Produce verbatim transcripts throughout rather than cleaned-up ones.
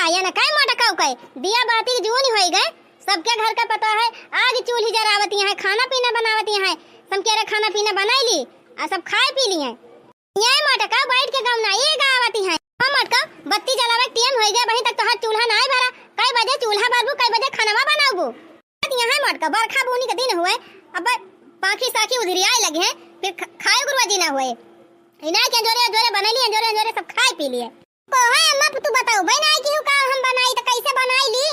आया न काय मोटकऊ कहे, दिया बाती के जून होई गए, सबके घर का पता है, आग चूल्ही जरावत यहाँ है, खाना पीना बनावत यहाँ है, समकेरा खाना पीना बनाई ली, आ सब खाए पी लिए। ये मोटकऊ बैठ के गौना ये गावत यहाँ है। हाँ मोटकऊ, बत्ती जलावे के टेम होई गए, वहीं तक तोहार चूल्हा ना भरा, कई बजे चूल्हा बरबू, कई बजे खानवा बनाबू? यहाँ मोटकऊ, बरखा बूनी के दिन हुए, अब पाखी साखी उधिरियाए लगे हैं, फिर ख-, खाए गुरुआ जी ना हुए। इनाय के अंजोरे अंजोरे बनैली, अंजोरे अंजोरे सब खाए पी लिए। को है अम्मा, तू बताओ, बहन आई की का हम बनाई त कैसे बनाई ली?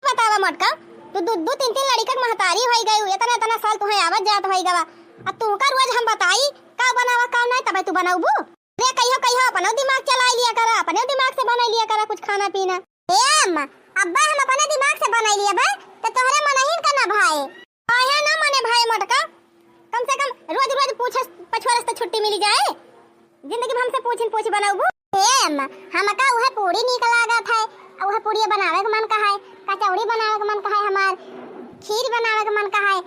बतावा मोटका, तू दू, दू तीन, तीन लड़िका के महतारी होई गई, इतना, इतना साल तुहे आवत जात होई गवा। अब तुमका रोज हम बताई, का बनावा, का नहीं, तबे तू बनाउबू। रे कहियो, कहियो अपनो दिमाग चलाई लिया करा, अपने दिमाग से बनाई लिया करा कुछ खाना पीना। ए अम्मा, अब्बा हम अपने दिमाग से बनाई लिया बे, तो तोहरे मनहीन का ना भाए। काहे ना मने भाई मोटका? कम से कम रोज रोज पूछस पछुआरस त छुट्टी मिली जाए। जिंदगी भर हमसे पूछिन पूछ बनाउबू। हे अम्मा, हमका उहे पूड़ी नीक लागत है, उहे पूड़िया बनावे के मन कहाए, कचौड़ी बनावे के मन कहाए हमार, खीर बनावे के मन कहाए,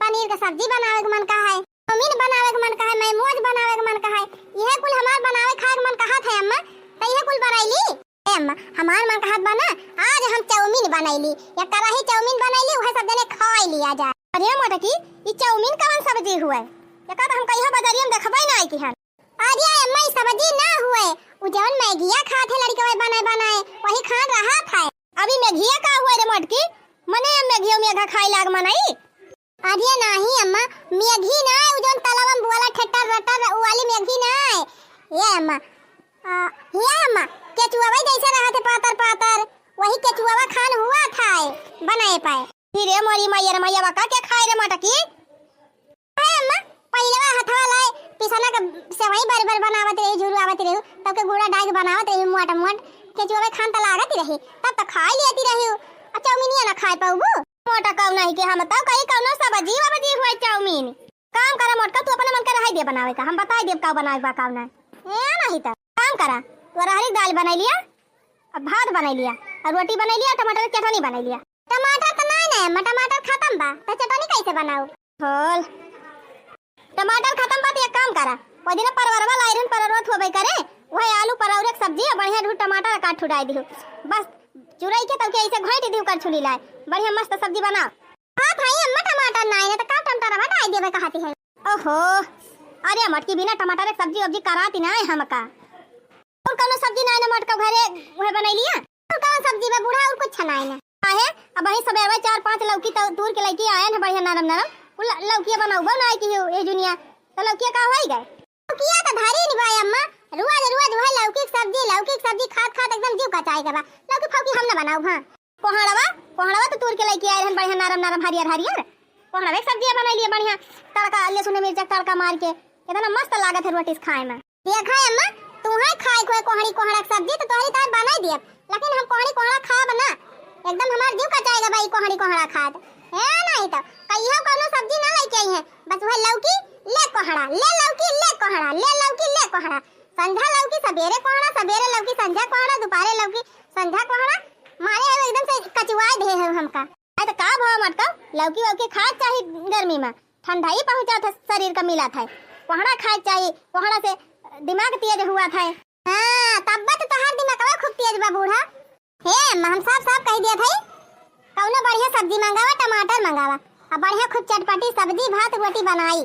पनीर के सब्जी बनावे के मन कहाए, चाउमीन बनावे के मन कहाए, मोमोज बनावे के मन कहाए, इहे कुल हमार बनावे खाए के मन कहत है अम्मा, त इहे कुल बनाई ली। ए अम्मा, हमार मन कहत बा ना, आज हम चाउमीन बनैली, या कराही चाउमीन बनैली, उहे सब जने खाई लिया जाए। अरे मोटकी, ई चाउमीन कवन सब्जी हुए? एका त हम कहियो बजरिया में देखबे ना आई कि हम। अरे अम्मा, ई सब्जी ना हुए, उ जवन मैगिया खात है लड़कवे बनाए बनाए, वही खान रहत है। अभी मैगिया का हुए रे मोटकी? मने मैगियो मेघा खाई लाग मनई? अरे नाही अम्मा, मेघी ना, उ जौन तलवा में बुआला ठेटर रटर, उ वाली मेघी ना। ये अम्मा, आ, ये अम्मा, केचुआवा जैसे रहत है पातर पातर, वही केचुआवा खान हुआ था बनाए पाए। फिर ये मोरी मैया रे मैया, का के खाए रे मोटकी? अरे अम्मा, पहिलवा हथवा लाए पिसना के सेवई बर बर बनावत रही, झुरवावत रही, तब के गुड़ा डाल के बनावत रही मोट मोट, केचुआवा खान त लागत रही, तब त खाई लेती रही, आ चाउमीनिया ना खाए पाउबू? मोटकऊ नहीं के हम तब कहीं कौनो सब्जी वब्जी हुए चाउमीन। काम करा मोटका, तू अपने मन के रहाई दे बनावे का, हम बताई देब का बनावे बा का ना। ए नहीं त काम करा, तू अरहरी के दाल बनाई लिया, अब भात बनाई लिया, और रोटी बनाई लिया, टमाटर के चटनी बनाई लिया। टमाटर त नहीं ना, म-, टमाटर खत्म बा, त चटनी कैसे बनाऊ? होल। टमाटर खत्म बा त एक काम करा, ओइ दिन परवरवा लाई रहन, परवरवा थोबे करे, वही आलू परवरे के सब्जी और बढ़िया ढूंढ टमाटर काट ठुडाई दिहु। बस चुराई के तब के ऐसे घोंट दिहु करछुली लाए, बढ़िया मस्त सब्जी बनाओ। हाँ भाई, अम्मा टमाटर नाई ना, तो का टमाटर हटा देवे कहती है? ओहो, अरे मटकी बिना टमाटर के सब्जी वब्जी कराती ना है हमका। और कौनो सब्जी नाई ना मटका घरे, वह बनाई लिया। और कौन सब्जी बा बूढ़ा, और कुछ नाई ना। काहे? अब वही सबेरवा चार पांच लौकी तो तूर के लैके आयन है बढ़िया नरम नरम। उ ल-, लौकिया बनाउबो ना आई कि ये दुनिया। तो लौकिया का होई गए? लौकिया तो धरी नहीं भाई अम्मा, रोज रोज वह लौकी के सब्जी, लौकी के सब्जी खात खात एकदम जीव कचाई गवा। लौकी फौकी हम ना बनाऊ, हाँ। कोहड़वा, कोहड़वा तो तूर के लैके आए रहन बढ़िया नरम नरम हरियर हरियर। कोहड़वे के सब्जिया बनाई लिए बढ़िया, तड़का, लहसुन मिर्चा के तड़का मार के, कितना मस्त लागत है रोटी से खाए में। देखा अम्मा, तुहे खाए के होए कोहड़ी कोहड़ा के सब्जी तो तोहरी तार बनाई दियब, लेकिन हम कोहड़ी कोहड़ा खाब ना, एकदम हमार जीव कचाएगा बा ई कोहड़ी कोहड़ा खात। है नहीं तो कहियो कोनो सब्जी ना लेके आई है, बस वह लौकी ले कोहड़ा, ले लौकी ले कोहड़ा, ले लौकी ले कोहड़ा। संझा लौकी सबेरे कोहड़ा, सबेरे लौकी संझा कोहड़ा, दोपहरे लौकी संझा कोहड़ा, मारे अब एकदम से कचुआए दे है हमका। अरे तो का भाव मटका, लौकी वौकी खाए चाही गर्मी में, ठंडाई पहुंचात है शरीर का मिलत है। कोहड़ा खाए चाही, कोहड़ा से दिमाग तेज हुआ था। हाँ, तब तो तोहार दिमागवा खूब तेज बा बूढ़ा। हे अम्मा, हम साफ साफ कह दिया था, कौनो बढ़िया सब्जी मंगावा, टमाटर मंगावा, अब बढ़िया खूब चटपटी सब्जी भात रोटी बनाई,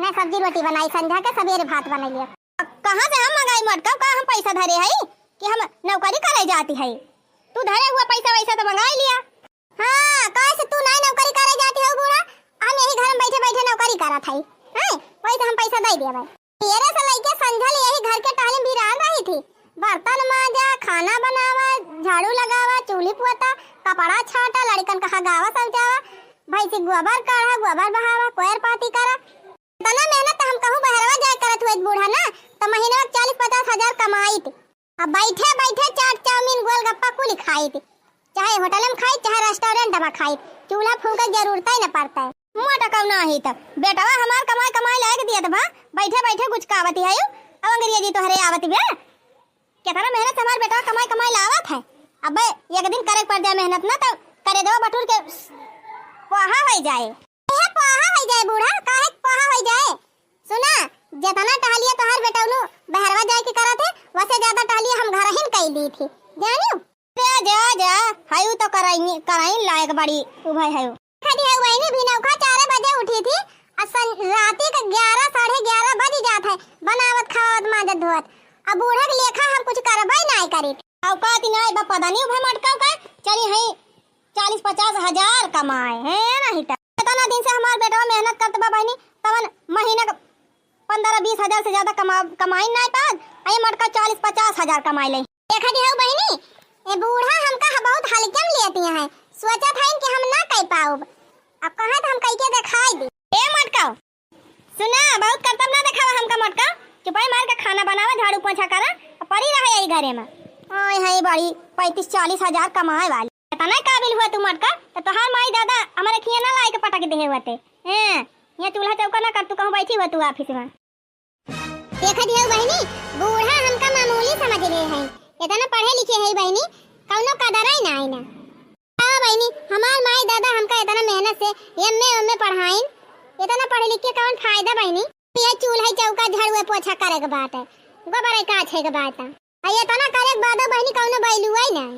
ना सब्जी रोटी बनाई, संझा के सबेरे भात बनाई लिया। अब कहाँ से हम मंगाई मटका, का हम पैसा धरे हई कि हम नौकरी करे जाती है? तू धरे हुआ पैसा वैसा तो मंगाई लिया। हाँ, कैसे तू नहीं नौकरी करे जाती हो बूढ़ा, हम यही घर में बैठे बैठे नौकरी करत हई, हैं? वैसे हम पैसा दे दिया भाई। तेरे से लइके संझा ले यही घर के टहली में बिरान रही थी, बर्तन मांजा, खाना बनावा, झाड़ू लगावा, चूल्ही पोता, कपड़ा छाटा, लड़कन का हगावा सजावा, भैंसी गोबर काढ़ा, गोबर बहावा, कोयर पाती करा। इतना मेहनत हम कहूँ बहरवा जाए करत हुए बूढ़ा ना, तो महीना में चालीस पचास हजार कमाइत। अब बैठे बैठे चाट चाउमीन गोलगप्पा कुल खाइत, चाहे होटल में खाइत, चाहे रेस्टोरेंट में खाइत, चूल्हा फूंके जरूरत ही न पड़ता है। मोटा कौन ही तब बेटवा हमार कमाई कमाई लायक दिया था, बैठे बैठे गुचकावती है, अब अंग्रेजी तोहरे आवत बे। कितना मेहनत से हमार बेटवा कमाई कमाई लावत है, अब एक दिन करे पड़ जाए मेहनत ना, तो करे दो बटूर के पोहा हो जाए। यह पोहा हो जाए बूढ़ा, काहे के पोहा हो जाए? सुना, जितना टहलिया तोहार बेटौनू बहरवा जाए के करत है, वसे ज्यादा टहलिया हम घर ही कई दी थी, जानियो? जा, जा, हयू तो कराई, कराई लायक बड़ी उभय हयू। देखत हऊ बहिनी, भिनौखा चार बजे उठी थी, अउर सं-, राती के ग्यारह, साढ़े ग्यारह बज जात है, बनावत, खावत, माजत, धोवत। अब बूढ़ा के लेखा हम कुछ करबे नाय करी। औकात ही नाय बा, पता नहीं उभय मटकाऊ का, चली हई चालीस पचास हजार कमाए, हैं नहीं त। इतना दिन से हमार बेटवा मेहनत करत बा बहिनी, तवन महीना का पन्द्रह बीस हजार से ज्यादा कमा-, कमाई नाय पात, आ ये मटका चालीस पचास हजार कमाई ले। देखत हऊ बहिनी, ए बूढ़ा हमका ह-, बहुत हल्के में लेती हैं, सोचत हैं कि हम ना कह पाउब। अब कहे तो हम कह के दिखाई दी। ए मटका, सुना, बहुत करतब ना देखावा हमका मटका, चुपाई मार के खाना बनावा, झाड़ू पोछा करा, आ पड़ी रहा यही घरे में। ओए है बड़ी पैंतीस चालीस हजार कमाए वाली। इतना काबिल हुआ तू मटका, तो तोहार माई दादा हमारे खिया ना लाई के पटक दे हुआ ते। हैं, ये चूल्हा चौका ना कर, तू कहूँ बैठी हुआ तू ऑफिस में। देखत हऊ बहिनी, बूढ़ा हमका मामूली समझ रहे हैं, इतना पढ़े लिखे है बहिनी, कौनो कदर ही ना है ना। का बहिनी, हमार माई दादा हमका इतना मेहनत से एमए ओमए पढ़ाइन, इतना पढ़ लिख के कौन फायदा बहिनी? ये चूल्हा चौका झाड़ू पोछा करे के बात है, गोबर काछे के बात है, आ इतना करे के बादो बहिनी कौनो value ही ना है।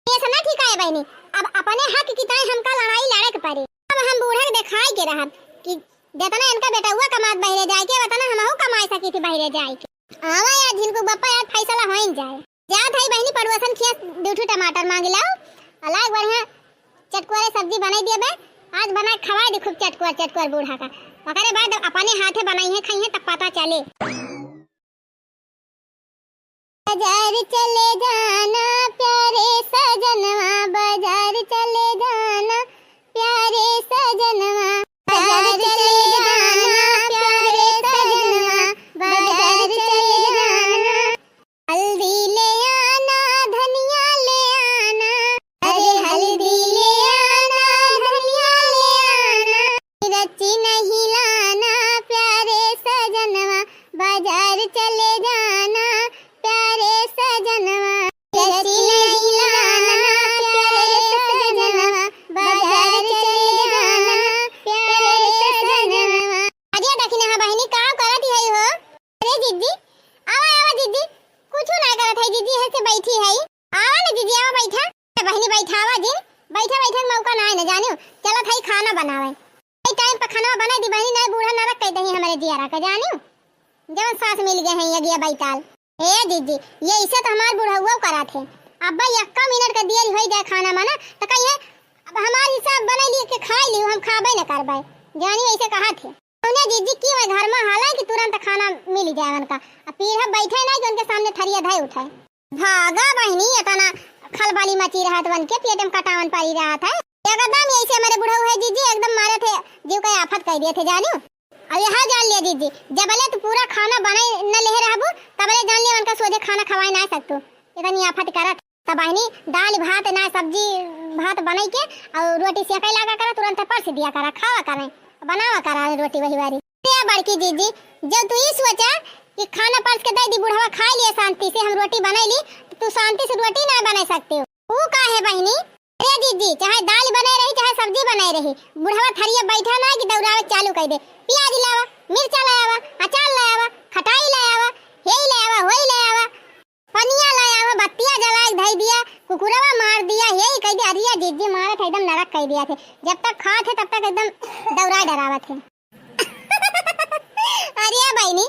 ऐसा ना ठीक है बहिनी, अब अपने हक की ताई हमका लड़ाई लड़े के पड़ी। अब हम बूढ़ा के दिखाई के रहब कि जितना इनका बेटउआ कमात बहिरे जाए के, उतना हमहू कमाए सकी थी बहिरे जाए के। आवा यार झिनकू बप्पा यार, फैसला होइन जाए। जात है बहिनी पड़ोसन खिया दू ठो टमाटर मांग लाओ, अलग बढ़िया चटकुआरे सब्जी बनाई दिए बे। आज बना के खवाई दी खूब चटकुआर चटकुआर बूढ़ा का। ओकरे बाद अपने हाथे बनाई है खाई है तब पता चले। बाजार चले जाना प्यारे सजनवा, बाजार चले जाना प्यारे सजनवा, बाजार चले जाना प्यारे सजनवा, बाजार चले जाना। हल्दी ले आना, धनिया ले आना, अरे हल्दी ले आना, धनिया ले आना। मिर्ची नहीं लाना प्यारे सजनवा, बाजार चले जाना प्यारे सजनवा। मिर्ची नहीं लाना प्यारे सजनवा, बाजार चले जाना प्यारे सजनवा। अरे दखिनहा बहिनी, का करत हई हो? अरे जिज्जी, आवा, आवा जिज्जी, कुछु ना करत है जिज्जी, ऐसे बैठी है। आवा ना जिज्जी, आवा बैठा। ए बहिनी बैठावा जिन, बैठे बैठे के मौका ना है ना जानियो, चलत है खाना बनावे। ए टाइम पे खाना बनाई दी बहिनी, नहीं बूढ़ा नरक कह दही हमारे जियारा का जानियो, जवन सास मिल गए हैं ये गिया बैताल। ए जिज्जी, ये इसे तो हमार बुढ़ौआ करा थे, अब भाई एक्का मिनट का देरी हो जाए खाना में ना, तो कहिए अब हमार हिसाब बनाई लिए के खाई लियो, हम खाबे न करबे, जानियो ऐसे कहा थे। उन्हें जिज्जी की वह घर में हाला कि तुरंत खाना मिल जाए उनका। अब पीढ़ा बैठे ना कि उनके सामने थरिया धए उठे। भागा बहिनी, इतना खलबली मची रहत वन के पेट में कटावन पड़ी रहत है। एकदम यही से हमारे बुढ़ऊ है जिज्जी, एकदम मारे थे, जीव का आफत कर दिए थे जानियो। अब यहाँ जान लिया जिज्जी, जबले तू पूरा खाना बनाए न ले रहबू, तबले जान लिया उनका सोझे खाना खवाए ना सकतू। इतनी आफत करत। तब बहिनी, दाल भात ना सब्जी भात बनाई के और रोटी सेकै लगा करा, तुरंत परस दिया करा, खावा करा, बनावा करा रोटी वही बारी। ए बड़की जिज्जी, जब तू ई सोचा कि खाना परस के दे दी, बुढ़वा खाई लिए शांति से, हम रोटी बनाई ली, तो तू शांति से रोटी ना बनाई सकती हो। ऊ का है बहिनी? अरे जिज्जी, चाहे दाल बनाई रही, चाहे सब्जी बनाई रही, बुढ़वा थरिया बैठा ना कि दौड़ावे चालू कर दे, प्याज लावा, मिर्चा लावा, अचार लावा, खटाई लावा, हेई लावा, होई लावा। पनिया लाया हो, बत्तिया जला के धई दिया, कुकुरवा मार दिया, यही कह दिया, अरिया जिज्जी मारत है, एकदम नरक कह दिया थे। जब तक खात है, तब तक एकदम दौड़ा डरावत है। अरिया बहिनी,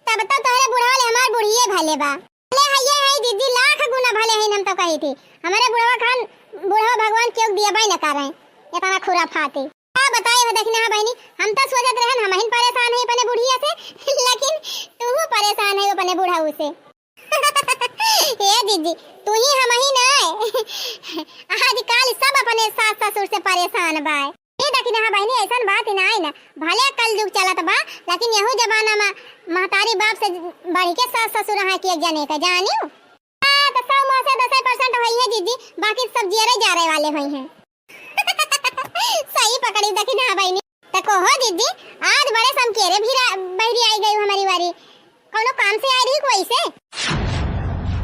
तब तो तोहरे बुढ़वा ले हमार बुढ़िए भले बा। भले है ये है जिज्जी, लाख गुना भले है, हम तो कही थी, हमारे बुढ़वा खान, बुढ़वा भगवान क्यों दिया बाई न कर रहे, इतना खुराफाती। का बताई हो दखिनहा बहिनी, हम तो सोचत रहन हम ही परेशान है अपने बुढ़िया से, लेकिन तू परेशान है अपने बुढ़ऊ से। ए जिज्जी, तू ही हम ही ना, आजकल सब अपने सास ससुर से परेशान बाय। ए दखिनहा बहिनी, ऐसन बात ही ना है ना, भले कल युग चलत बा, लेकिन यहू जमाना में महतारी बाप से बढ़ के सास ससुर है कि एक जने का जानियो। हाँ, तो सौ में से दसे percent होई है जिज्जी, बाकी सब जियरे जारे वाले होई हैं। सही पकड़ी दखिनहा बहिनी। त कहो जिज्जी, आज बड़े समकेरे भी रा-, बहिरी आई गई हमारी वारी। कौनो काम से आई रही कोई से?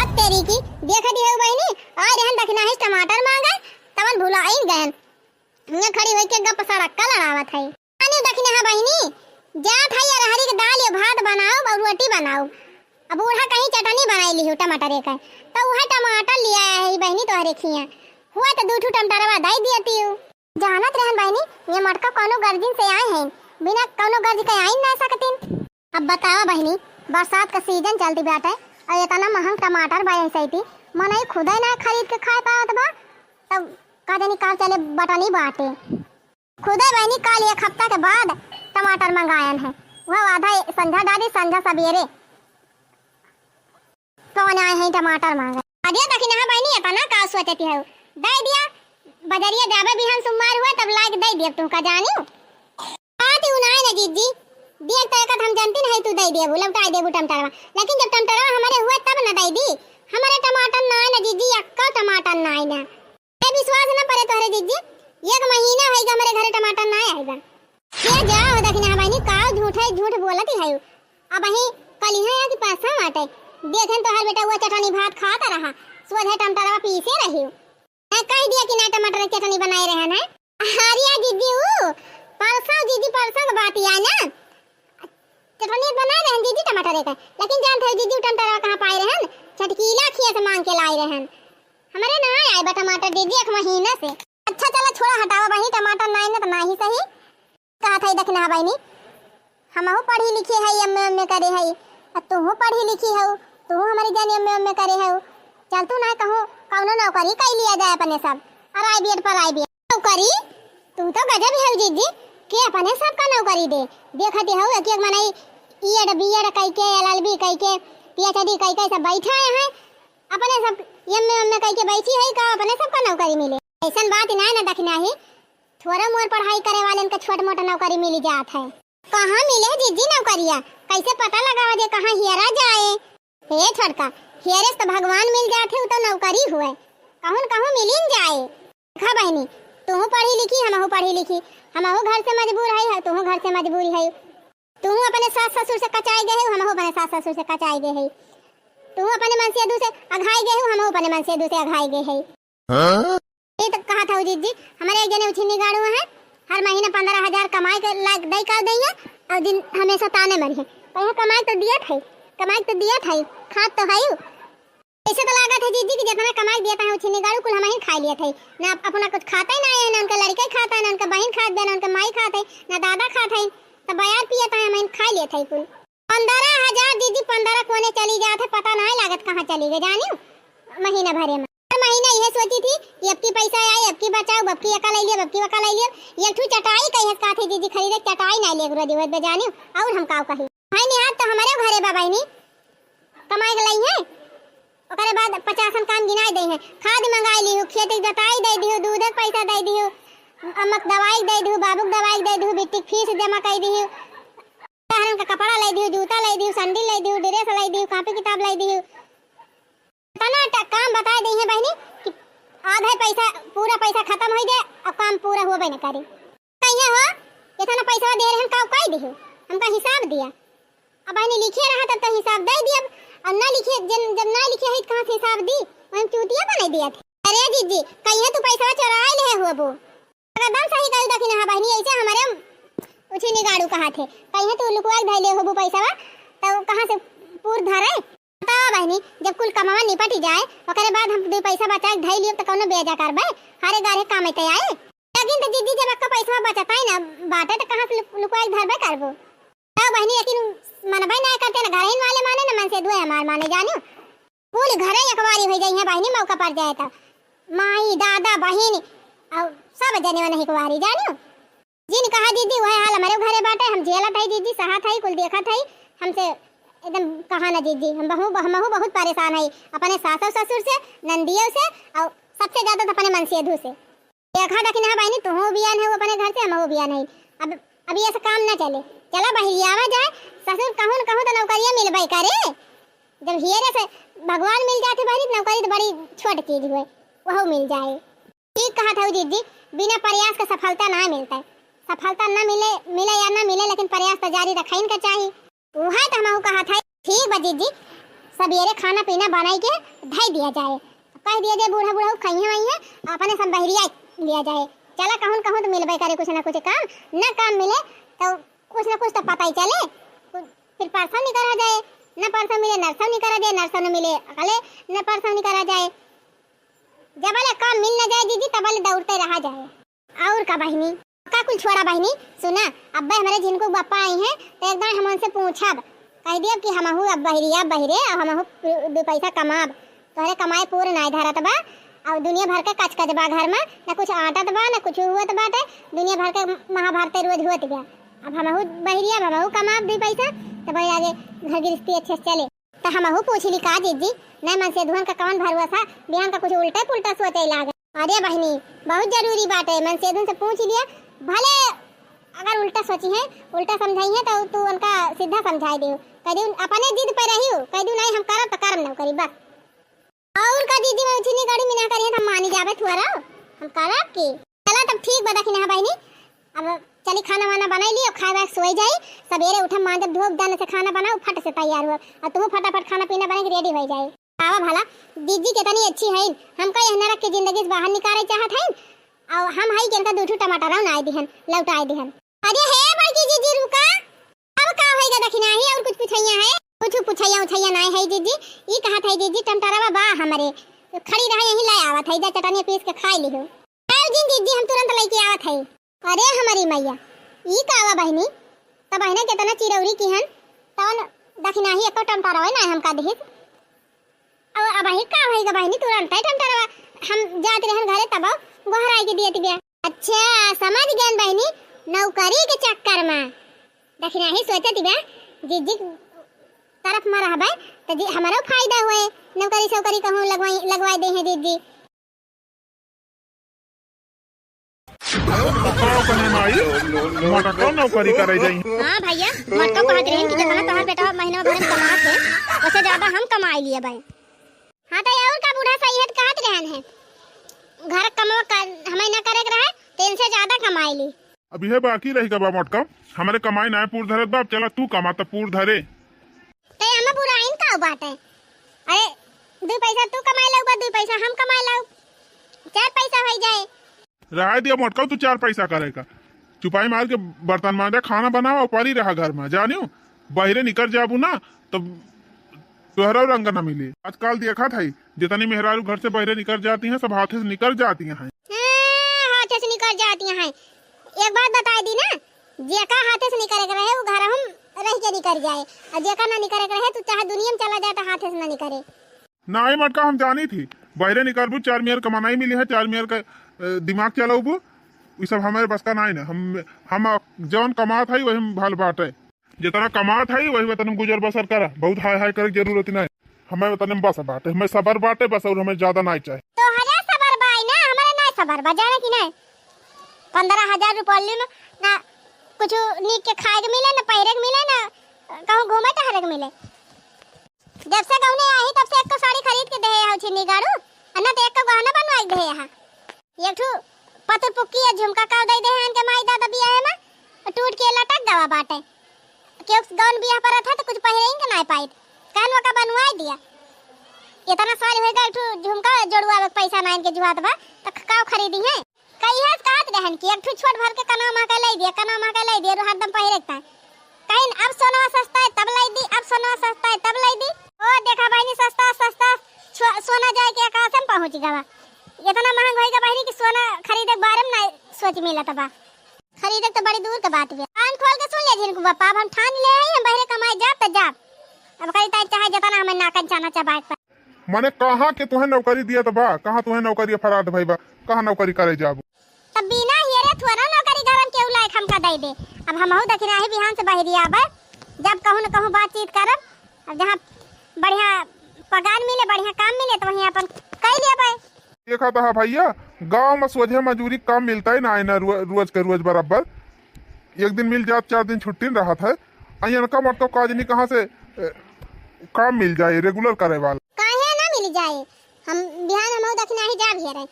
अब तेरी की, देख दी है बहिनी, आई रहन दखिनहा से टमाटर मांगे, तवन भुलाइन गयन। हियां खड़ी होई के गप सड़क का लड़ावत है। अने दखिनहा बहिनी, जात है अरहरी के दाल या भात बनाओ और रोटी बनाओ। अब बूढ़ा कहीं चटनी बनाई ली हो टमाटर एक है, तो वह टमाटर लिया है बहिनी। नी तोहरे खिया। हुआ तो दू ठू टमाटरवा दइ दिया तीऊ। जानत रहन बहिनी, ये मटका कौनो गर्जिन से आए हैं, बिना कौनो गर्ज के आइन ना सकतिन। अब बतावा बहिनी, बरसात का सीजन चलती बाटे और इतना महंग टमाटर बा ऐसे थी, मनई खुदे ना खरीद के खाए पावत बा, तब का जानी का चले बटनी बाटे। खुदे बहिनी काल एक हफ्ता के बाद टमाटर मंगायन है, वह आधा संझा डाली, संझा सबेरे कौन आए हैं टमाटर मांगे। अरे देखी ना बहिनी, इतना का सोचती है, दे दिया, बजरिया जाबे बिहान सोमवार हुआ तब लाइक दे दिया, तू का जानी। बात यू ना है ना जीजी, दिए तो एक हम जानती नहीं, तू दे देबू, लौटाए देबू टमाटरवा, लेकिन जब टमाटरवा हमारे हुआ तब ना दे दी, हमारे टमाटर ना है ना जीजी, अक्का टमाटर ना है ना। ए, विश्वास न परे तोहरे जिज्जी, एक महीना होइगा हमरे घरे टमाटर ना आइगा। के जा हो दखिना बहिनी, काउ झूठे झूठ बोलत ही है। अबहीं कलिहा या कि परसों बाटे, देखेन तोहर बेटा वो चटनी भात खात रहा, सोझे टमाटरवा पीसे रही। मैं कह दिया कि ना टमाटर के चटनी बनाए रहन है। अरे जिज्जी, ऊ परसों जिज्जी, परसों के बात ही है ना। चटनी बनाए रहन दीदी टमाटर के, लेकिन जानत हो दीदी उ टमाटर कहाँ पाए रहन? छटकीला खिया से मांग के लाए रहन। हमरे ना आए बा टमाटर दीदी एक महीना से। अच्छा चला छोड़ा, हटावा बहिनी, टमाटर नाई ना तो नाही सही। कहा था दखिना बहिनी, हमहू पढ़ी लिखी है, एम ए एम ए करे है, और तूहू पढ़ी लिखी है, तूहू हमारी जान एम ए एम ए करे है। चल तू ना कहूँ कौनो नौकरी कर लिया जाए अपने सब, और आई बी एड पर आई बी एड। नौकरी? तू तो गजब है जीजी, के अपने सबका नौकरी दे। देखती हऊ एक एक मनई ई एड बी एड कई के, एल एल बी कई के, पी एच डी कई के सब बैठा हैं, अपने सब एम ए एम ए कई के बैठी है का, अपने सबका नौकरी मिले? ऐसन बात ना है ना दखिना ही, थोड़ा मोर पढ़ाई करे वालन के छोट मोट नौकरी मिली जात है। कहाँ मिले जीजी नौकरिया? कैसे पता लगावा जे कहाँ हियरा जाए? हे छोटका, हियरे से तो भगवान मिल जात है, उ तो नौकरी हुए, कहूँ न कहूँ मिलिन जाए। देखा बहिनी, तूहू पढ़ी लिखी, हमहू पढ़ी लिखी, हमहू घर से मजबूर है, तूहू घर से मजबूरी है। तूहू अपने सास ससुर से कचाई गए हो, हमहू अपने सास ससुर से कचाई गए है। तूहू अपने मनसेधू से अघाई गए हो, हमहू अपने मनसेधू से अघाई गए है। हाँ? ये तो कहा था जीजी, हमारे एक जने उछिन्नी गाड़ू है, हर महीना पन्द्रह हजार कमाई के लाग दई का दई है, और दिन हमेशा ताने मरी है। कहे कमाई तो दिया था, कमाई तो दिया था, खात तो है। ऐसे तो लागत है जीजी कि जितना कमाई दिया था उछिन्नी गाड़ू कुल हम ही खा लिया था, ना अपना कुछ खाता ही ना है, ना उनका लड़का खाता है, ना उनका बहन खात बे, ना उनका माई खात है, ना दादा खात है, तब बयार पिया था हम ही खा लिया था कुल। पन्द्रह हजार दीदी, पन्द्रह कोने चली जात है, पता नाहीं लागत कहाँ चली गए, जानियो, महीना भरे में। हर महीना यह सोची थी कि अब की पैसा आए, अब की बचाओ, अब की एका ले लियो, अब की वका ले लियो। एक ठू चटाई कही है, कहा थी दीदी खरीदे, चटाई नाहीं ले गुरु दिवत बे, जानियो, और हम काव कही। भाई निहार तो हमारे घरे बा बहिनी, कमाए के लाई है, ओकरे बाद पचासन काम गिनाए दे हैं, खाद मंगाए लिहू, खेत के जोताई दे दिहू, दूध के पैसा दे दिहू, अम्मक दवाई दे दिहू, बाबूक दवाई दे दिहू, बिट्टी के फीस जमा कर दिहू। तहरन का कपड़ा लै दिहू, जूता लै दिहू, सैंडल लै दिहू, ड्रेस लै दिहू, कॉपी किताब लै दिहू। इतना ट-, काम बताए दी है बहिनी कि आधा पैसा, पूरा पैसा खत्म हो जाए और काम पूरा होबे न करे। कहिए हो, इतना पैसा दे रहे हम, का कह दिहू, हमका हिसाब दिया। अब बहिनी लिखे रहा तब तो हिसाब दे दिया, और ना लिखे, जन, जब ना लिखे है तो कहाँ से हिसाब दी? हम चूतिया बने दिया थे। अरे जीजी, कहिए तू पैसा चोरा ले होबो। एकदम सही कही दखिना बहिनी, ऐसे हमारे उछिन्नी गाड़ू कहा थे, कहीं तू लुकवा के धैले होबू पैसवा, तो कहाँ से पूर धरे? बतावा बहिनी, जब कुल कमावा निपट जाए, ओकरे बाद हम दो पैसा बचा के धै लियो, तो कौनो बेजा करबे, हरे गारे काम अइते आए। लेकिन तो दीदी, जब आपका पैसवा बचता है ना बाटे, तो कहाँ से लुक-, लुकवा के धरबे करबो? तो बहिनी, लेकिन मनबे ना करते ना, घरहिन वाले माने ना, मनसेधुए हमार माने, जानियो। कुल घरे एकवारी होइ जाई है बहिनी, मौका पड़ जाए तो। माई, दादा, बहिन, और सब जने वने एकवारी, जानियो। जिन कहा दीदी, वह हाल हमारे घरे बाटे, हम झेलत है दीदी, सहत है, कुल देखत है, हमसे एकदम कहा ना दीदी, हम बहु-, हमहू बहुत परेशान है अपने सासो ससुर से, नंदियों से, और सबसे ज्यादा तो अपने मनसेधू से। देखा दखिना बहिनी, तुहू बियान है अपने घर से, हमहू बियान है। अब, अब ये से काम ना चले। चला बहिरियावा जाए, ससुर कहूँ न कहूँ तो नौकरिया मिलबे करे। जब हियरे से भगवान मिल जाते बहिनी, तो नौकरी तो बड़ी छोट चीज हुए, वहू मिल जाए। ठीक कहा था जीजी, बिना प्रयास के सफलता ना मिलता है। सफलता ना मिले, मिले या ना मिले, लेकिन प्रयास तो जारी रखइन का चाहिए। उहे तो हमहू कहा था, ठीक बा जीजी, सबेरे खाना पीना बनाई के धई दिया जाए, कह दिया जाए बूढ़ा बूढ़ा खइहे वइहे, अपने सब बहरिया लिया जाए। चला कहूँ न कहूँ तो मिलबे करे कुछ ना कुछ काम, ना काम मिले तो कुछ ना कुछ तो पता ही चले। फिर परसों निकला जाए, ना परसों मिले नरसों निकला जाए, नरसों न मिले अगले न परसों निकला जाए। दौड़ते रहा जाए। और का बहिनी, का कुल छोड़ा बहिनी, सुना, अब्बे हमरे झिनकू बप्पा आई हैं, तो एक दाईं हम उनसे पूछब, कह दियब कि हमहू अब बहिरिया बहिरे, और हमहू दू पैसा कमाब, तोहरे कमाई पूर नाय धरत बा, और दुनिया भर के कचकच बा घर में, न कुछ आटत बा, न कुछ हुअत बाटे, दुनिया भर के महाभारत रोज होत बा। अब हमहू बहिरिया, अब हमहू कमाब दू पैसा, तब आगे घर गृहस्थी अच्छे से चले। त हमहू पूछ ली का जिज्जी, नए मनसेधुअन का कवन भरोसा, बिहान का कुछ उल्टा पुल्टा सोचे लागे। अरे बहिनी, बहुत जरूरी बाटे, मनसेधुन से पूछ लिया, भले अगर उल्टा सोची है, उल्टा समझाई है, तो तू उनका सीधा समझाई दे। कह दू अपने जिद पे रही हो, कह दू नहीं हम करब तो करब नौकरी बस। और का जिज्जी, मैं उठनी गाड़ी में ना करिए तो हम मानी जाबे थुआरा, हम करब की। चला तब ठीक बा दखिना बहिनी, अब चली खाना वाना बनाई ली, अब खाए वाए सोई जाई, सबेरे उठब मांजब धोब जाने से खाना बनाओ फट से तैयार हो, और तुम फटाफट खाना पीना बना के रेडी हो जाए। आवा भला, जिज्जी कितनी अच्छी है, हमका यह नरक की जिंदगी से बाहर निकाले चाहत है, और हम है कि इनका दू ठो टमाटर ना दिहन, लौटाए दिहन। अरे हे बड़की जिज्जी रुका, अब का होइगा दखिना ही और कुछ पुछैया है? कुछ पुछैया उछैया नाय है जिज्जी, ई कहत है जिज्जी टमाटरवा बा हमरे, खड़ी रहा यहीं ले आवत है, जा चटनिया पीस के खाई लिहो। आयो जिन जिज्जी हम तुरंत लेके आवत है। अरे हमारी मैया, ई का बा बहिनी, तब बहिना कितना चिरौरी की हन, तवन दखिना ही एको टमाटरवा ना हमका दिहिस। अब, अब ही का होइगा बहिनी, तुरंत ही टमाटरवा हम जात रहन घरे तब गोहराई के दियत बिया। अच्छा, समझ गयन बहिनी, नौकरी के चक्कर में। दखिना ही सोचत बिया, जिज्जी तरफ में रहबे, त जी हमरो फायदा होए, नौकरी सौकरी कहूँ लगवाई, लगवाई दे हैं जिज्जी। बताओ अपने माई, मोटका नौकरी करे जाई। हाँ भैया, मोटका कहत रहन कि जितना तोहार बेटा महीना भर में कमात है, उससे ज्यादा हम कमाई लिए भाई। हाँ, तो और का बूढ़ा सही है, तो कहत रहन है, घर कमवा का हमें ना करे के रहे, तो इनसे ज्यादा कमाई ली। अब यह बाकी रह गवा मोटका, हमारे कमाई ना पूर धरत बा, अब चला तू कमा त पूर धरे। ते हमें बुराइन का बात है? अरे, दू पैसा तू कमाए लाऊ बा, दू पैसा हम कमाए लाऊ, चार पैसा हो जाए। रहा दिया मोटका, तू चार पैसा करे का, चुपाई मार के बर्तन मांजा, खाना बनावा, परी रहा घर में, जानियो, बहरे निकर जाबू ना, तब तोहरा रंग न मिली। आजकल देखत है, जितनी मेहरारू घर से बहरे निकर जाती हैं, सब हाथे से निकर जाती हैं। हाँ, हाथे से निकर जाती हैं। एक बात बताई दी ना, जेका हाथे से निकरे के रहे, वो घर हम रह के निकर जाए, और जेका ना निकरे के रहे, तो चाहे दुनिया में चला जाए, तो हाथे से ना निकरे। नाई मटका, हम जानी थी, बहरे निकलबू, चार मेर कमानाई मिली है, चार मेर का, अ, दिमाग चलाबू, ई सब हमारे बस का नाई ना। हम, हम जौन कमात है, वही में भल बाटे। जितना कमात है, वही वतन में गुजर बसर करा। बहुत हाय हाय करे के जरूरत नहीं। हमें वतन में बस बाटे, हमें सबर बाटे बस, और हमें ज्यादा नहीं चाहे। तोहरे सबर बाई ना, हमारे नहीं सबर बा, जाने की नहीं। पन्द्रह हजार रुपये में ना कुछ नीक के खाए के मिले, ना पहिरे के मिले, ना कहूँ घूमे टहरे के मिले। जब से गौने आई, तब से एक साड़ी खरीद के देहे हो छिन्नी गाड़ू, आ ना तो एक गहना बनवाई देहे यहाँ। एक ठो पतुर पुक्की या झुमका का दे देहे इनके माई दादा बियाहे में, टूट के लटक गवा बाटे। क्यों गौन बियाह पर था तो कुछ पहिरे ही के ना पाई, कान का बनवाई दिया। इतना साल हो गए, एक ठो झुमका जोड़ुआ पैसा ना इनके जुआत बा, तो का खरीदी है? कहिया से कहत रहन कि एक ठो छोट भर के कनवा महका लाई दिया, कनवा महका लाई दिया, हरदम पहिरे के ताई। कहिन अब सोनवा सस्ता है तब लाई दी, अब सोनवा सस्ता है तब लाई दी। ओ देखा बहिनी, सस्ता सस्ता छो-, सोना जाए के आकाश में पहुँच गवा। इतना महंग होइगा बहिनी कि सोना खरीदे के बारे में ना सोच मिलत बा। खरीदे के तो बड़ी दूर के बात बा। कान खोल के सुन ले झिनकू बप्पा, अब हम ठान ले आई, हम बहरे कमाए जाब त जाब। अब करी ताई चाहे जितना हमें नाकन चाना चबाए के पड़े। मने कहाँ के तुहें नौकरी दिया त बा? कहाँ तुहें नौकरी अफराध भई बा? कहाँ नौकरी करे जाबू? तब बिना हियरे थोड़ा नौकरी गरम केहू लायक हमका दे दे। अब हमहू दखिनाही बिहान से बहरी आबे, जब कहूँ न कहूँ बातचीत करब। अब जहाँ बढ़िया पगार मिले, बढ़िया काम मिले, तो वहीं अपन कई लेबे। देखा था भैया, गाँव में सोझे मजूरी काम मिलता ही ना है ना, रो-, रोज के रोज बराबर। एक दिन मिल जात, चार दिन छुट्टी न रहत है। आ इनका मतलब काज नहीं कहाँ से, ए, काम मिल जाए रेगुलर करे वाला। काहे ना मिल जाए? हम बिहान हमहू दखिनाही जाब हियरे।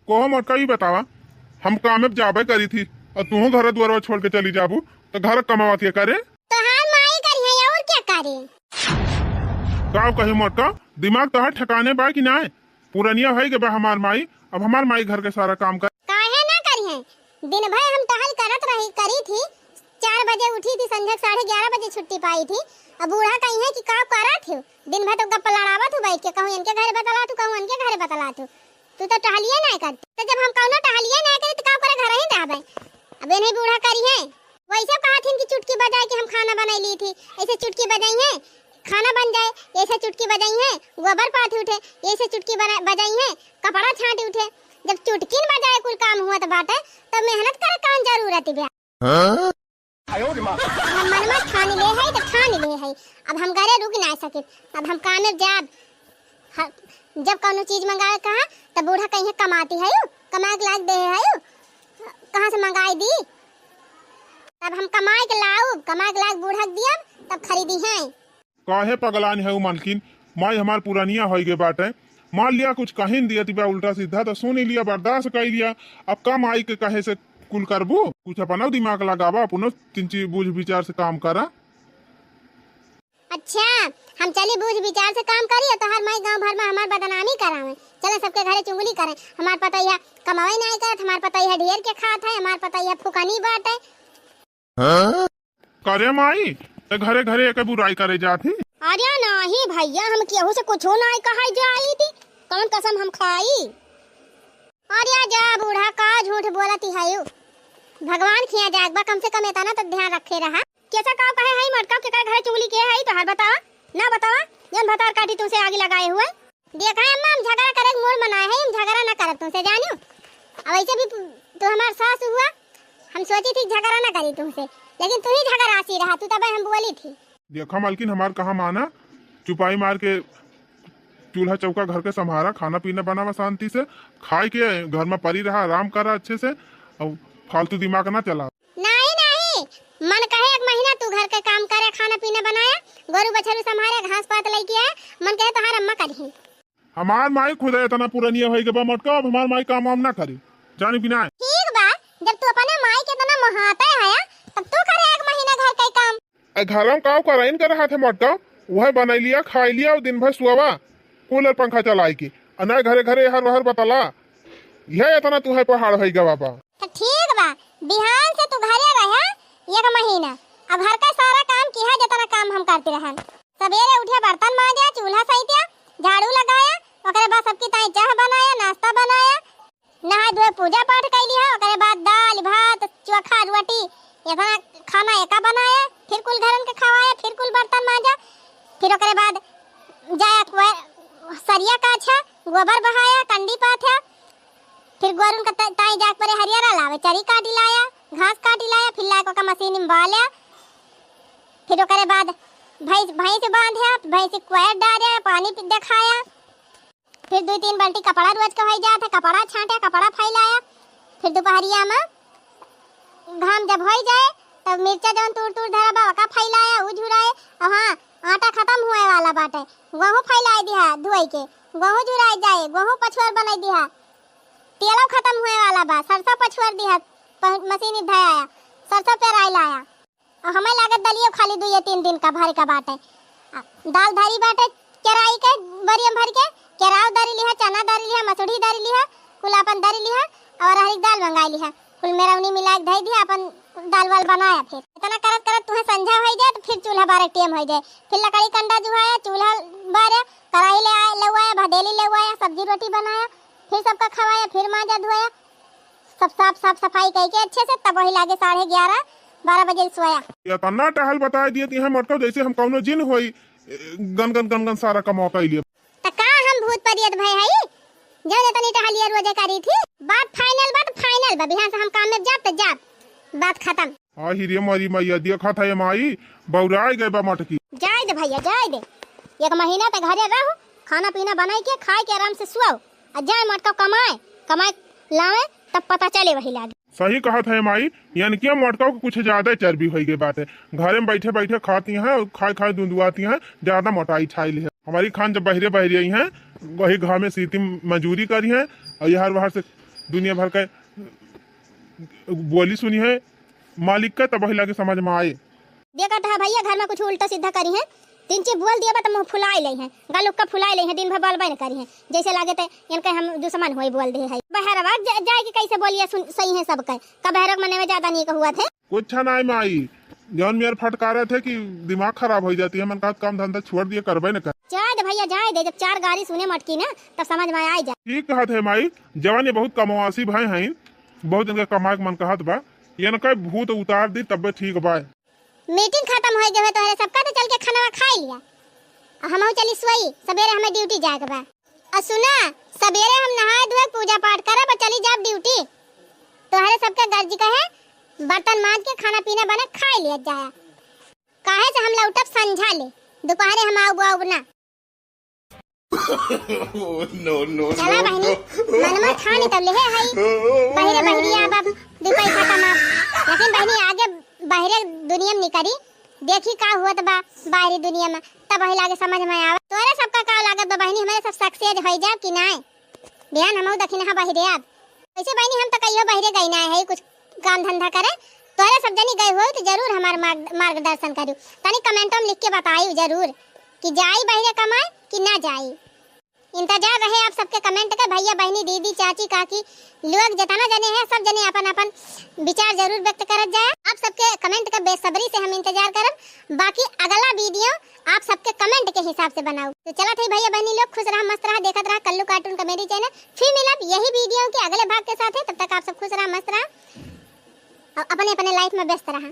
कोहो मोटका, ई बतावा, हम कामे पे जाबे करी थी, और तूहू घर दुआरवा छोड़ के चली जाबू, तो घर कमावत के करे? तोहार माई करी है, और क्या करे? का कही मोटका, दिमाग तोहार ठिकाने बा कि नाय? पुरनिया होई के बा हमार माई, अब हमार माई घर के सारा काम कर। काहे ना करी है? दिन भर हम टहल करत रही, करी थी, चार बजे उठी थी, संझक साढ़े ग्यारह बजे छुट्टी पाई थी। अब बूढ़ा कही है कि का करत हो, दिन भर तो गप्पा लड़ावत हो बैठ के, कहूँ इनके घरे बतलात हो, कहूँ उनके घरे बतलात हो। तू तो टहलिए ना करती। तो जब हम कौनो टहलिए ना करी तो का करे, घर ही रहबे। अब ये नहीं बूढ़ा करी है, वैसे कहा थी कि चुटकी बजाए कि हम खाना बनाई ली थी, ऐसे चुटकी बजाई है, खाना बन जाए, ऐसे चुटकी बजाई है, गोबर पाथी उठे, ऐसे चुटकी बना-, बजाई है, कपड़ा छांटी उठे। जब चुटकी न बजाए कुल काम हुआ तो बाटे, तब मेहनत करे कौन जरूरत बा? हाँ? अब हम मनमा ठान ले है तो ठान ले है, अब हम घरे रुक ना सके, अब हम कामे जाब। ह-, जब कौनो चीज मंगावे कहा तो बूढ़ा कहीं कमाती है, कमाए के लाग दे है, कहाँ से मंगाई दी? तब हम कमाए के लाउब, कमाए के लाग बूढ़ा के दियब, तब खरीदी है। काहे पगलान है उ मालकिन? माई हमार पुरनिया होई गए बाटे। मान लिया कुछ कहिन दिया तिबा उल्टा सीधा तो सुन लिया, बर्दाश्त कर लिया। अब का माई के कहे से कुल करबू? कुछ अपना दिमाग लगावा, अपनो तिंची बूझ विचार से काम करा। अच्छा, हम चली बूझ विचार से काम करी, तो हर माई गांव भर में हमार बदनामी करावे, चले सबके घरे चुगली करे। हमार पतोहिया कमावे नहीं करत, हमार पतोहिया ढेर के खात है, हमार पतोहिया फुकनी बाटे। करे माई, ते घरे घरे एके बुराई करे जात ही। अरे नाही भैया, हम केहू से कुछो नाही कहाई जाई थी, कौन कसम हम खाई? अरे जा बूढ़ा, का झूठ बोलत ही हयू? भगवान खिया जाग बा, कम से कम इतना तो ध्यान रखे रहा। कैसा का कहे है मटका, केकर घरे चुगली के है तोहार बतावा, ना बतावा, जौन भतार काटी तुमसे आगे लगाए हुए। देखा है अम्मा, हम झगड़ा करे के मूड बनाए है, हम झगड़ा ना करब तुमसे, जानियो। अब ऐसे भी तू हमार सास हुआ, हम सोची थी झगड़ा ना करी तुमसे, लेकिन तू ही झगड़ासी रहा, तू तब हम बोली थी। देखा मालकिन, हमार कहा माना, चुपाई मार के चूल्हा चौका घर के संभारा, खाना पीना बनावा शांति से, खाए के घर में परी रहा, आराम करा अच्छे से, और फालतू दिमाग ना चला। नाही, नाही, मन कहे एक महीना तू घर के काम करे, खाना पीना बनाया, गोरू बछरू संभारे, घास पात लेके आए, मन कहे तोहार अम्मा करिही। हमार माई खुद इतना पुरनिया होई गए बा मटका, अब हमार माई काम वाम ना करी, जानी बिना। ठीक बा, जब तू अपने माई के इतना मोहाते है, तब तू करे एक महीना घर के काम। ए घर में काव कराइन के रहत है मटका, वह बनाई लिया, खाई लिया और दिन भर सुआवा, कूलर पंखा चलाई के, और ना घरे घरे हर वहर बतला, यह इतना तू है पहाड़ होई गवा बा। तो ठीक बा, बिहान से तू घरे रहे एक महीना, अब घर का सारा काम किहा जितना काम हम करते रहन। सवेरे उठे बर्तन मांजे, चूल्हा सैते, झाड़ू लगाया, ओकरे बाद सबकी ताई चाह बनाया, नाश्ता बनाया, नहाए धोए पूजा पाठ कैली है, ओकरे बाद दाल भात चोखा रोटी इतना खाना एका बनाया, फिर कुल घरन के खवाया, फिर कुल बर्तन मांजा, फिर ओकरे बाद जाया कुआ-, सरिया काछा, गोबर बहाया, कंडी पाथ्या, फिर गोरुन के त-, ताई जाके परे हरियरा लावे, चरी काटी लाया, घास काटी लाया, फिर लाके ओका मशीन में बाल्या, फिर ओकरे बाद भैंस, भैंस बांध्या, भैंस के कोयर डारे, पानी पी-, देखाया, फिर दुई तीन बाल्टी कपड़ा रोज के होई जात है, कपड़ा छांटे, कपड़ा फैलाया, फिर दुपहरिया में घाम जब होई जाए, तब मिर्चा जौन तूर तूर धरा बा, ओका फैलाया, उ झुराए। और हाँ, आटा खत्म हुए वाला बाटे, गोहूँ फैलाए दिहा धोई के, गोहूँ झुराए जाए, गोहूँ पछुआर बनाई दिहा, तेलो खत्म हुए वाला बा, सरसों पछुआर दिहा, प-, मशीनी धयाया, सरसों पेराई लाया। और हमें लागत दलियो खाली दुइये तीन दिन का भर का बाटे। आ, दाल धरी बाटे केराई के, बोरियम भर के, केराव धरी लिहा, चना धरी लिहा, मसूरी धरी लिहा, कुल आपन धरी लिहा, और अरहर की दाल मंगाई लिहा, कुल मेरवनी मिला के धई दिहा, आपन दाल वाल बनाया। फिर इतना करत करत तुहे संझा होई जाए, तो फिर चूल्हा बारे टेम होई जाए, फिर लकड़ी कंडा जुहाया, चूल्हा बारे, कढ़ाई ले आया, ले आया, भदेली ले आया, सब्जी रोटी बनाया, फिर सबका खवाया, फिर मांजा धोया, सब साफ, साफ सफाई कइके अच्छे से, तब वही लागे साढ़े ग्यारह, बारह बजे सोया। इतना टहल बताई दिए ती हैं मटको, जैसे हम कौनो जिन होई, गन गन गन गन सारा कमवा कई लिए। त का हम भूत परियत भय हई, जौन इतनी टहलिया रोजे करी थी? बात final बा त final बा, बिहान से हम काम में जाब त जाब, बात खत्म। आ हिरे मरी मैया, देखत है माई, बौराई गए बा मटकी। जाए दे भैया, जाए दे, एक महीना त घरे रहो, खाना पीना बनाई के, खाए के, आराम से सुआओ, आ जाए मटका कमाए, कमाए लावे, तब पता चले वही लागे। सही कहत है माई, यानी कि मटका के कुछ ज्यादा चर्बी होई गई बाटे। घरे में बैठे बैठे खाती हैं और खाए खाए दुंदुआती हैं, ज्यादा मोटाई छाई ली है। हमारी खान जब बहरे बहरे आई हैं, वही घामे सीती मजूरी करी हैं और यहर वहर से दुनिया भर के बोली सुनी है मालिक के, तब वही लागे समझ में आए। देखत है भैया, घर में कुछ उल्टा सीधा करी है, तिनची बोल दिया बा त मुँह फुलाई ले हैं, गल उक्का फुलाई ले हैं, दिन भर बोलबे न करी हैं, जैसे लागे ते इनके हम दुश्मन होई बोल दे है। बहरवा जा-, जाए के कैसे बोलिए सुन, सही है सबके, का बहरवा के मने में ज्यादा नीक हुआ थे। कुछ नाई माई, जौन मेर फटकारे थे कि दिमाग खराब हो जाती है, मन कहा काम धंधा छोड़ दिए, करबे न कर। जाए दे भइया, जाए दे, जब चार गारी सुने मटकी ना, तब समझ में आइ जाए। ठीक कहत है माई, जवान ये बहुत कमवासी भाई हैं, बहुत इनका कमाए के मन कहत बा, इनका भूत उतार दी तब्बे ठीक बा। मीटिंग खतम होइ गए तोहरे सबका, तो चल के खाना खाइ लिया। आ हमहू चली सोई, सबेरे हमें ड्यूटी जाए के बा। आ सुना, सबेरे हम नहाए धोए, पूजा पाठ करब, चली जाब ड्यूटी। तोहरे सबके गर्जी कहे, बर्तन मांज के खाना पीना बना खाइ लिया जाए। काहे से हम लौटब संझा ले, दोपहरे हम आउब आउब ना। No, no, चला no, बहिनी, no। मनमा ठानी तब लेहे हई। बहिरे बहिरिया अब, अब दू पैसा कमाब। लेकिन बहिनी आगे बहिरे दुनिया में निकरी, देखी का होत बा बाहरी दुनिया में, तब वही लागे समझ में आवे। तोरे सबका का लागत बा बहिनी, हमरे सब सक्सेस होइ जाब कि नाय? बिहान हमहू दखिनहा बहिरे अब। वैसे बहिनी हम तो कहियो बहिरे गई ना है कुछ काम धंधा करे। तोरे सब जनी गए हो तो जरूर हमार मार्ग-, मार्गदर्शन करियो। तनी कमेंटो में लिख के बताइयो जरूर कि जाई बहिरे कमाए कि ना जाई। इंतजार रहे आप सबके कमेंट के। भइया, बहिनी, दीदी, चाची, काकी लोग जितना जने हैं, सब जने अपन अपन विचार जरूर व्यक्त करत जाए। आप सबके कमेंट के बेसब्री से हम इंतजार करब। बाकी अगला वीडियो आप सबके कमेंट के हिसाब से बनाउब। तो चलत है भइया बहिनी लोग, खुश रहा, मस्त रहा, देखत रहा कल्लू कार्टून कॉमेडी चैनल। फिर मिलब यही वीडियो के अगले भाग के साथ है। तब तक आप सब खुश रहा, मस्त रहा और अपने अपने लाइफ में व्यस्त रहा।